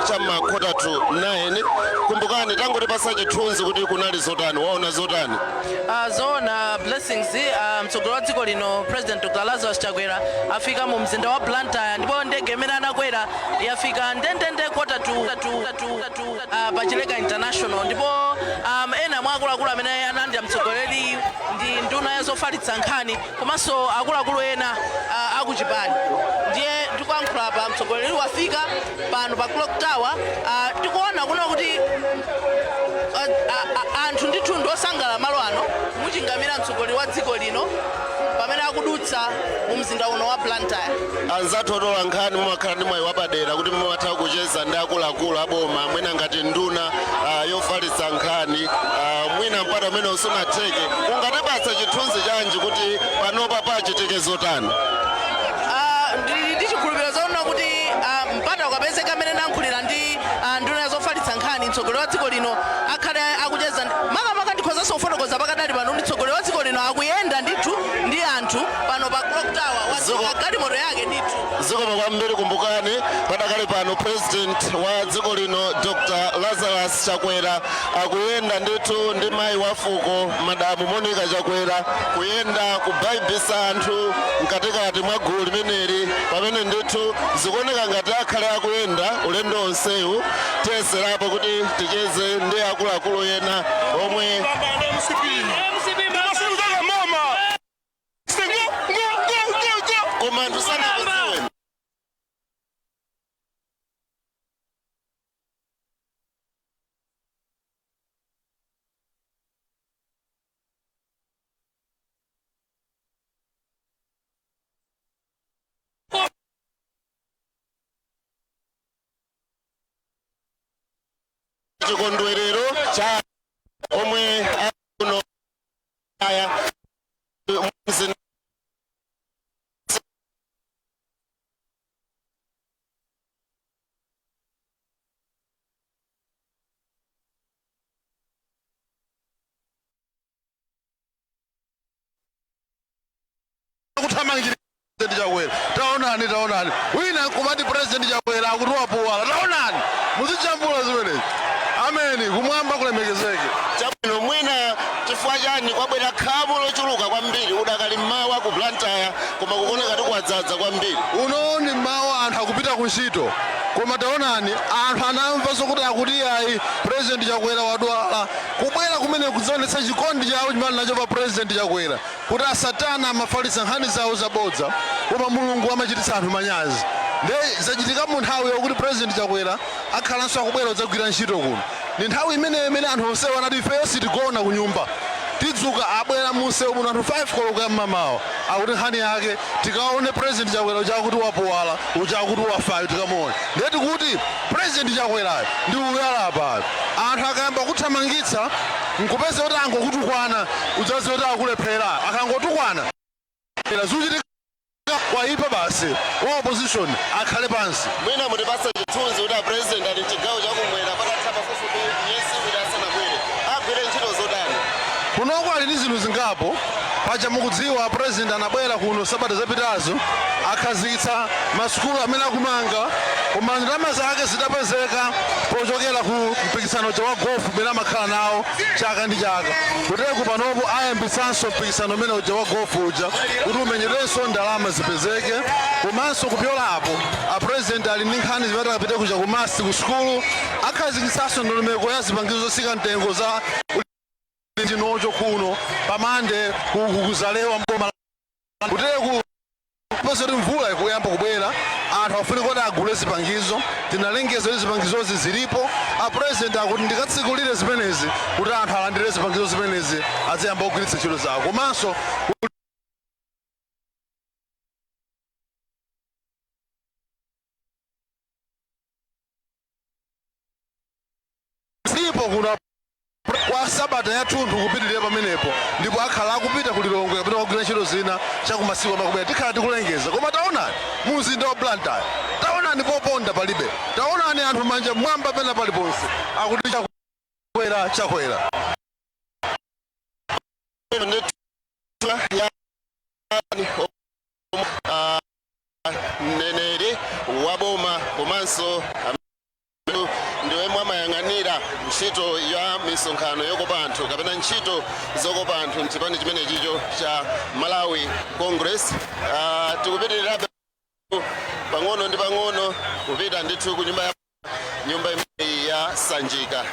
Cha ma 8:45. Kumbukani, tangotipasa chithunzi kuti kunali zotani, waona zotani? Zoona Blessings, mtsogoleri wa dziko lino, President Dr Lazarus Chakwera, afika mu mzinda wa Blantyre, ndipo ndege imene anakwera yafika ndendende quarter to pa Chileka International. Ndipo ena mwa akuluakulu amene analandira mtsogoleri ndi nduna ya zofalitsa nkhani komanso akuluakulu ena akuchipani. Ndiye tikuyankhula pa, mtsogoleri wafika pano pa Clock Tower. Tikuona kuno kuti anthu ndithu ndi osangalala malo ano, muchingamira mtsogoleri wa dziko lino pamene akudutsa mu mzinda uno wa Blantyre. Anzathu otola nkhani mumakhala ndi mwayi wapadera kuti mumatha kucheza ndi akuluakulu aboma, mwina ngati nduna yofalitsa nkhani. Mwina mpata umene usunatheke, ungatipatsa chithunzi chanji kuti panopa pachitike zotani? Ndili ndi chikhulupiriro zoona kuti mpata ukapezeka, amene nankhulira ndi nduna ya zofalitsa nkhani, mtsogoleri wa dziko lino akhale akucheza. Makamaka ndikhozanso kufotokoza pakadali pano ndi mtsogoleri wa dziko lino akuyenda ndithu ndi anthu pano pa Clock Tower, watsika galimoto yake ndithu. Zikomo kwambiri. Kumbukani, padakali pano President wa dziko lino, Dr Lazarus Chakwera, akuyenda ndithu ndi mayi wa fuko, Madamu Monica Chakwera, kuyenda kubaibisa anthu mkatikati mwa gulu limeneli, pamene ndithu zikuoneka ngati akhale akuyenda ulendo onsewu. Tiyeserapo kuti ticheze ndi akuluakulu ena omwe Mama. Go, go, go, go. Koma anthu sanakudziweni. Chikondwerero cha omwe akuno aya mzinda. Kuthamangira President Chakwera. Taonani, taonani, wina nkumati President Chakwera akuti wapuwala. Taonani, muzijambula zimenezi. Ameni, kumwamba kulemekezeke. Chabwino, mwina chifukwa chani kwabwera khamu lochuluka kwambiri udakali mmawa ku Blantyre, koma kukoneka tikwadzaza kwambiri? Uno ndi mmawa, anthu akupita ku ntchito, koma taonani, anthu anamva zokuti akuti ayi, President Chakwera wadwala, kubwera kumene kudzaonetsa chikondi chawo chimene nacho pa President Chakwera, kuti asatana amafalitsa nkhani zawo zabodza, koma Mulungu amachititsa anthu manyazi. Nde zachitika mu nthawi yokuti President Chakwera akhalanso akubwera kudzagwira ntchito kuno. Ndi nthawi imeneyo imene anthu onsewo anati, "Ifeyo sitigona ku nyumba, tidzuka." Abwera munsewu muno anthu 5 koloko ya mmamawa, akuti nkhani yake tikaone President Chakwera uja akuti wapuwala, uja akuti wafayo, tikamuone. Ndiye tikuti President Chakwerayo ndi uyalapa. Anthu akayamba kuthamangitsa nkupeza kuti angokutukwana, udzaziwa kuti akulephera. Akangotukwana, zikuchitika kwaipa basi, wa opposition akhale pansi. Mwina mutipatse chithunzi kuti a President ali mchigawo chakumwera patatha pafupifupi miyezi 2 asanabwere, agwire ntchito zotani? Kunoko ali ndi zinthu zingapo. Paja mukudziwa, President anabwera kuno sabata zapitazo, akhazikitsa masukulu amene akumanga, koma ndalama zake zidapezeka pochokera ku mpikisano wa golf umene amakhala nawo chaka ndi chaka. Kuteku panopo ayambitsanso mpikisano umene uja wa golf uja kuti umenyedwenso, ndalama zipezeke. Komanso kupyola apo, a President ali ndi nkhani zimene akapite kuja ku MUST, ku sukulu, akhazikitsanso ndondomeko ya zipangizo zotsika mtengo za chinocho kuno pamande kuzalewa mboma. Kuteku kuti mvula ikuyamba kubwera, anthu afunika kuti agule zipangizo. Tinalengeza kuti zipangizozi zilipo. A President akuti ndikatsikulire zimenezi kuti anthu alandire zipangizo zimenezi, aziyamba kugwiritsa ntchito zawo. Komanso ndipo kuno kwa sabata yathunthu kupitirira pamenepo, ndipo akhala akupita ku Lilongwe kapena kugwira ntchito zina chakumasiku amakubwera, tikhala tikulengeza. Koma taonani mu mzinda wa Blantyre, taonani poponda palibe, taonani anthu manja mwamba pena paliponse, akuti Chakwera, Chakwera. Ndithu ya mneneri wa boma komanso Ntchito ya misonkhano yokopa anthu kapena ntchito zokopa anthu mchipani chimenechicho cha Malawi Congress. Tikupitirirabe pang'ono ndi pang'ono kupita ndithu ku nyumba ya nyumba imeneyi ya Sanjika.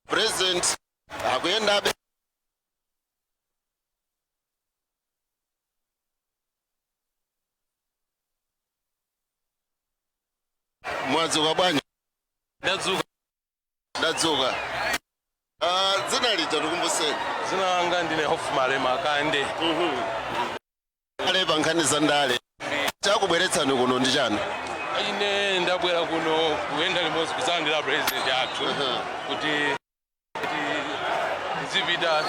President akuyendabe. Mwadzuka bwanji? Ndadzuka. Ndadzuka. Dzina lija tikumbuseni. Dzina langa ndine Hofu Malema Kande. Ale pa nkhani za ndale, chakubweretsani kuno ndi chani? Ine ndabwera kuno kuyenda limodzi kudzalandira president athu kuti tizipita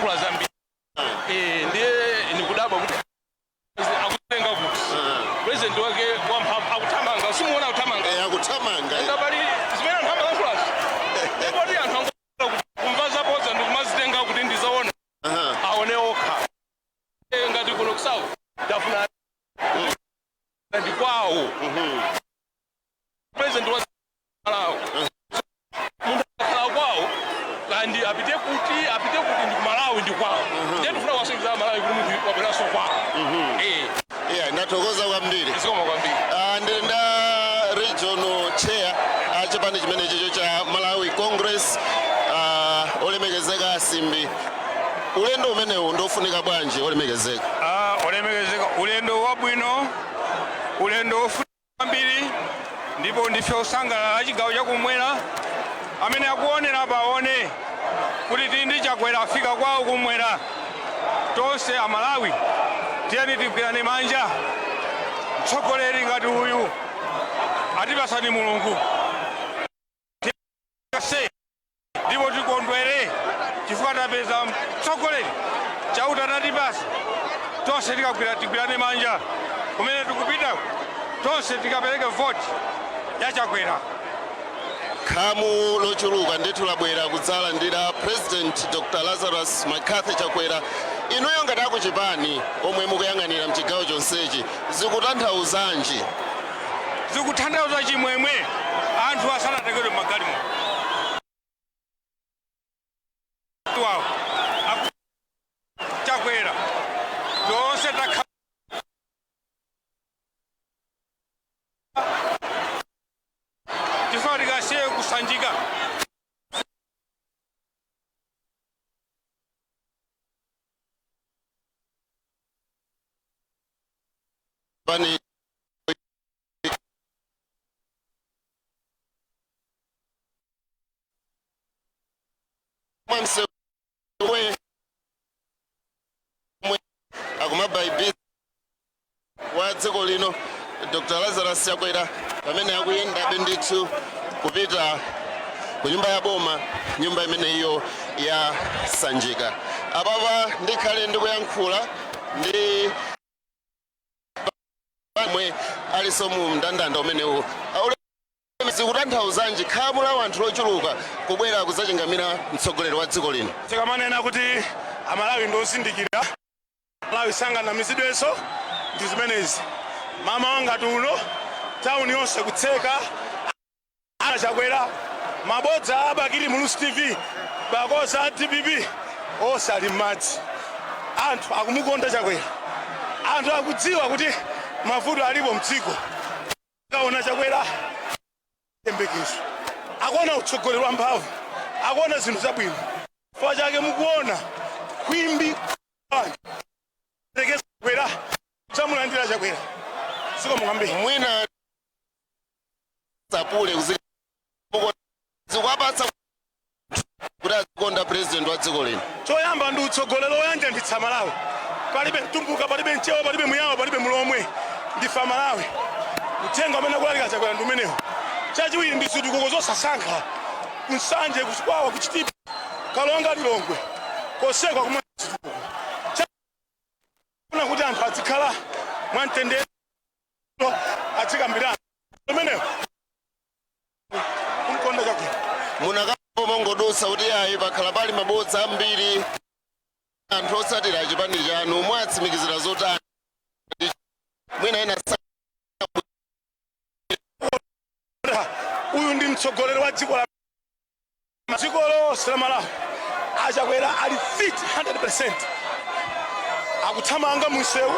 kula zambiri. Ndiye ndikudabwa kuti akutenga kuti president wake wamphamvu akuthamanga, simuona akuthamanga? Akuthamanga. Nga pali zimene anthu amalankhulazo, ndipoti anthu angola kumva zabodza ndikumazitenga kuti ndizoona. Aone okha. Ngati kuno ku South tafuna ndi kwawo president wa Malawi, munthu akakhala kwawo kandi apite kuti ndi ku Malawi, ndi kwawo. Ndiye tifuna kuwasonyeza Malawi kuti munthu wabweranso kwawo. Yeah, ndathokoza kwambiri. Zikomo kwambiri. Ndili nda regional chair a chipani chimenechicho cha Malawi Congress, olemekezeka Asimbi. Ulendo umenewu ndofunika bwanji, olemekezeka? Ah, olemekezeka, ulendo wabwino, ulendo wofunika kwambiri, ndipo ndife osangalala chigawo chakumwera. Amene akuonera paone kuti tili ndi Chakwera afika kwawo kumwera. Tonse Amalawi tiyeni tigwirane manja. Mtsogoleri ngati uyu atipasani Mulungu se, ndipo tikondwere chifukwa tapeza mtsogoleri Chauta tatipasa. Tonse tikagwira, tigwirane manja kumene tikupita, tonse tikapereke voti ya Chakwera. Khamu lochuluka ndithu labwera kudzalandira President Dr Lazarus McCarthy Chakwera. Inuyo ngati akuchipani omwe mukuyang'anira mchigawo chonsechi, zikutanthauzanji? Zikutanthauza chimwemwe. Anthu asanatekedwe m'magalimoto wawo Chakwera tonse takha chifukwa tikasiye kusanjika. Pani mwamsewe mwe akumabaibisa wa dziko lino Dr Lazarus Chakwera pamene akuyendabe ndithu kupita ku nyumba ya boma, nyumba imeneyo ya Sanjika. Apapa ndikhale ndikuyankhula ndi pamwe alinso mu mndandanda umenewu. Zikutanthauzanji khamu la anthu lochuluka kubwera kudzachingamira mtsogoleri wa dziko lino? Tikamanena kuti Amalawi ndi ozindikira, Malawi sanganamizidwenso, ndi zimenezi. Mama wangati uno tawuni yonse kutseka ana Chakwera, mabodza a Bakili Muluzi TV, bakoza a DPP onse ali m'madzi. Anthu akumukonda Chakwera. Anthu akudziwa kuti mavuto alipo mdziko. Akaona Chakwera chiyembekezo, akuona utsogoleri wa mphamvu, akuona zinthu zabwino. Chifukwa chake mukuona khwimbi anthu Chakwera zamulandira Chakwera. Zikomo kwambiri. Mwina sapule zikuwapatsa kuti azikonda president wa dziko lino. Choyamba ndi utsogoleri woyanjanitsa Malawi. Palibe Mtumbuka, palibe Mchewa, palibe Muyawo, palibe Mulomwe, ndife Malawi. Uthenga umene akulalika Chakwera ndi umenewo. Chachiwiri ndi zitukuko zosasankha, kuNsanje, kuChikwawa, kuChitipa, Kalonga, Lilongwe, kosekwa kumwe zitukuko. Chafuna kuti anthu azikhala mwamtendere, azikambirana umenewo kumkonda Chakwera. Munakapo mongodutsa kuti ayi, pakhala pali mabodza ambiri. Anthu otsatira chipani chanu mwatsimikizira zotani? Mwina ena Uyu ndi mtsogoleri wa dziko la Dziko lonse la Malawi, Achakwera ali fit 100%, akuthamanga munsewu,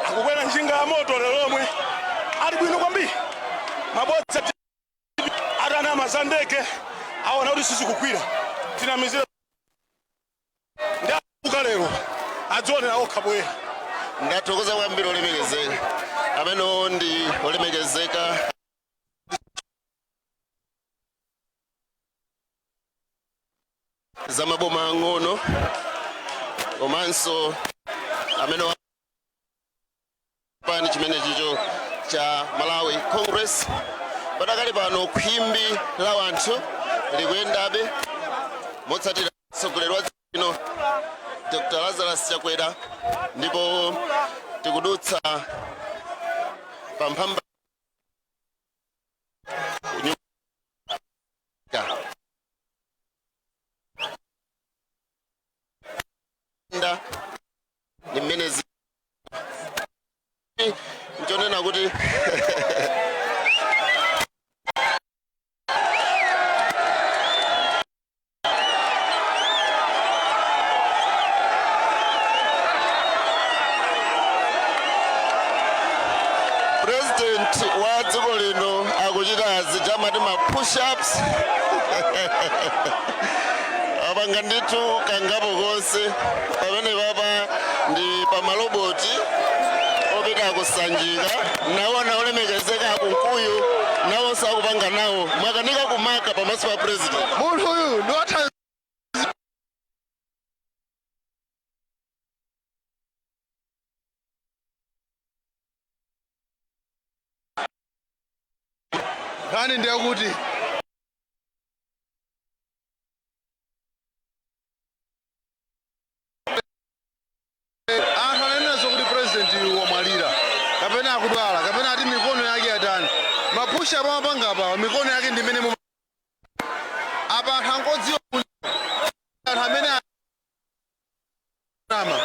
akukwera njinga ya moto lero lomwe, ali bwino kwambiri. Mabodza atanama za ndege aona kuti sizikugwira, tinamizira ndi abuka lero adzionera okha poyera. Ndathokoza kwambiri, olemekezeka. Amenewo ndi olemekezeka za maboma ang'ono komanso amene pani chimene chicho cha Malawi Congress. Padakali pano khwimbi la wanthu likuyendabe motsatira mtsogoleri wa dziko lino, Dr Lazarus Chakwera, ndipo tikudutsa pamphamba nyumba nda ndi mmene nchonena kuti President wa dziko lino akuchita zijamati ma push-ups, apanga ndithu kangapo konse. Pamene papa ndi pamaloboti opita kusanjika, nawona olemekezeka akunkuyu nawonso akupanga nawo. Mwakanika kumaka pamaso pa President. Munthu uyu ndi wathanzi. Nkhani ndiyakuti anthu ananenanso kuti President wamwalira kapena akudwala kapena ati mikono yake yatani. Ma push-up amapanga apawa, mikono yake ndi imene apa anthu angodziwa kuti anthu amene ama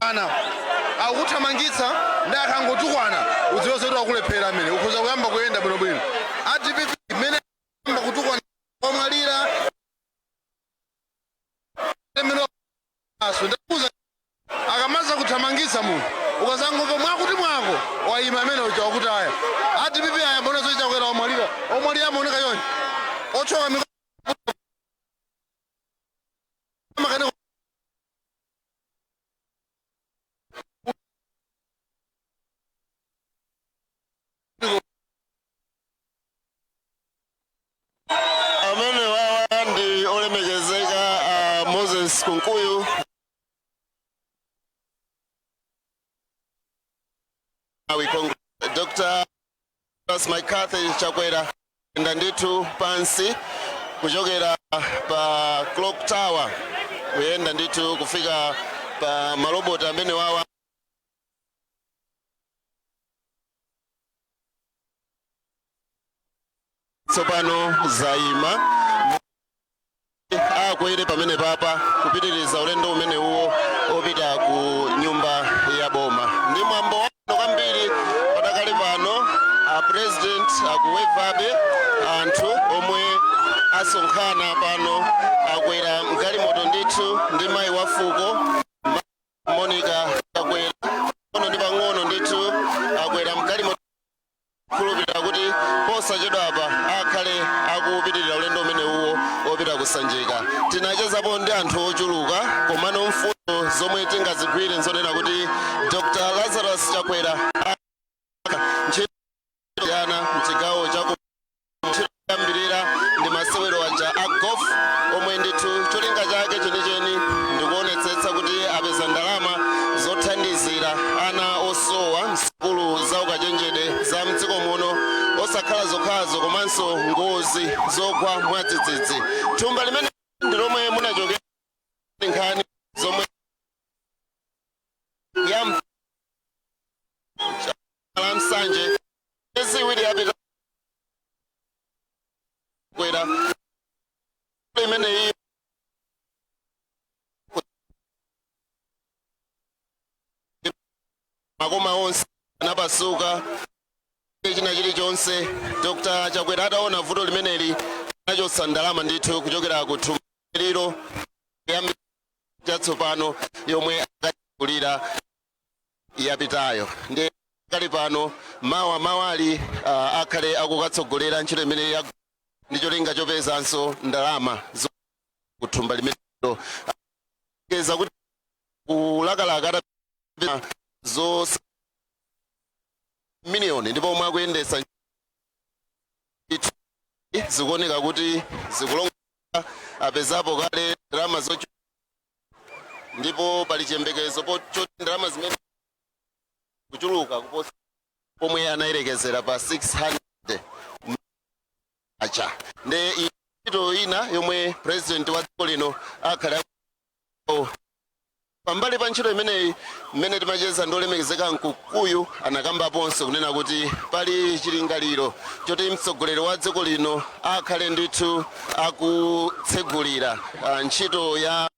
ana akuthamangitsa ndi akangotukwana, udziwe zoti wakulephera amene ukhoza kuyamba kuyenda bwinobwino. A DPP mmene ayamba kutukwana, wamwalira temeno aso, ndakuza akamaza kuthamangitsa munthu, ukazangomva mwakuti mwako wayima amene uja wakuti aya a DPP ayamba zoti Chakwera wamwalira. Omwalira amaoneka chonchi, ochoka mikono makane. Amene wawa ndi olemekezeka Moses Kunkuyu Malawi Congress. Dr McCarthy Chakwera enda ndithu pansi kuchokera pa Clock Tower, kuyenda ndithu kufika pa maloboti amene wawa. Tsopano zayima, akwere pamene papa kupitiriza ulendo umene uwo opita ku nyumba ya boma. Ndi mwambo wabwino kwambiri. Padakali pano a President akuwevabe anthu omwe asonkhana pano. Akwera mgalimoto ndithu ndi mayi wa fuko Monica Chakwera. Pang'ono ndi pang'ono ndithu akwera mgalimoto, khulupirira kuti posachedwapa akhale akupitirira ulendo umene uwo opita kusanjika. Tinachezapo ndi anthu ochuluka, komano mfundo zomwe tingazigwire nzonena kuti Dr Lazarus Chakwera ntchito yana mchigawo chaku ntchito yoyambirira ndi masewero aja a golf, omwe ndithu cholinga chake chenicheni ndikuonetsetsa kuti apeza ndalama zothandizira ana osowa msukulu za ukachenjede za mdziko muno, osakhala zokhazo komanso ngozi zogwa mwadzidzidzi. Thumba limene ndi lomwe munachokera nkhani zomwe ya la Msanje miyezi 2 yapita kwera imeneyi. Makoma onse anapasuka, china chilichonse. Dr Chakwera ataona vuto limeneli Anachotsa ndalama ndithu kuchokera ku thumba liro chatsopano yomwe akakulira yapitayo. Ndi kali pano mawa mawali akhale akukatsogolera ntchito imene ndi cholinga chopezanso ndalama kuthumba limenelo keza kuti kulakalaka atapeza zo miliyoni. Ndipo omwe akuyendetsa zikuoneka kuti zikulonga apezapo kale ndalama zochuluka, ndipo pali chiyembekezo choti ndalama zimene kuchuluka kuposa pomwe anayerekezera pa 600 acha. Ndi ntchito ina yomwe President wa dziko lino akhale pambali pa ntchito imeneyi. Mmene timacheza ndi olemekezeka Mkukuyu, anakambaponso kunena kuti pali chilingaliro choti mtsogoleri wa dziko lino akhale ndithu akutsegulira ntchito ya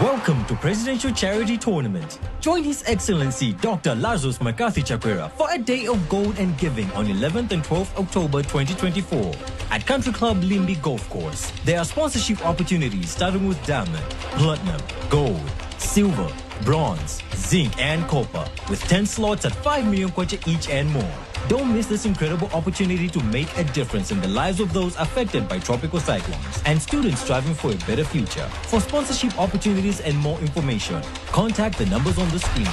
Welcome to Presidential Charity Tournament. Join His Excellency Dr. Lazarus McCarthy Chakwera for a day of gold and giving on 11th and 12th October 2024 at Country Club Limbi Golf Course. There are sponsorship opportunities starting with diamond, platinum, gold, silver, bronze, zinc, and copper, with 10 slots at 5 million kwacha each and more. Don't miss this incredible opportunity to make a difference in the lives of those affected by tropical cyclones and students striving for a better future. For sponsorship opportunities and more information, contact the numbers on the screen.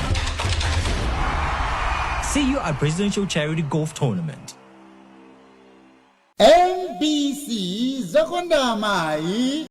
See you at Presidential Charity Golf Tournament. MBC, zokonda amayi.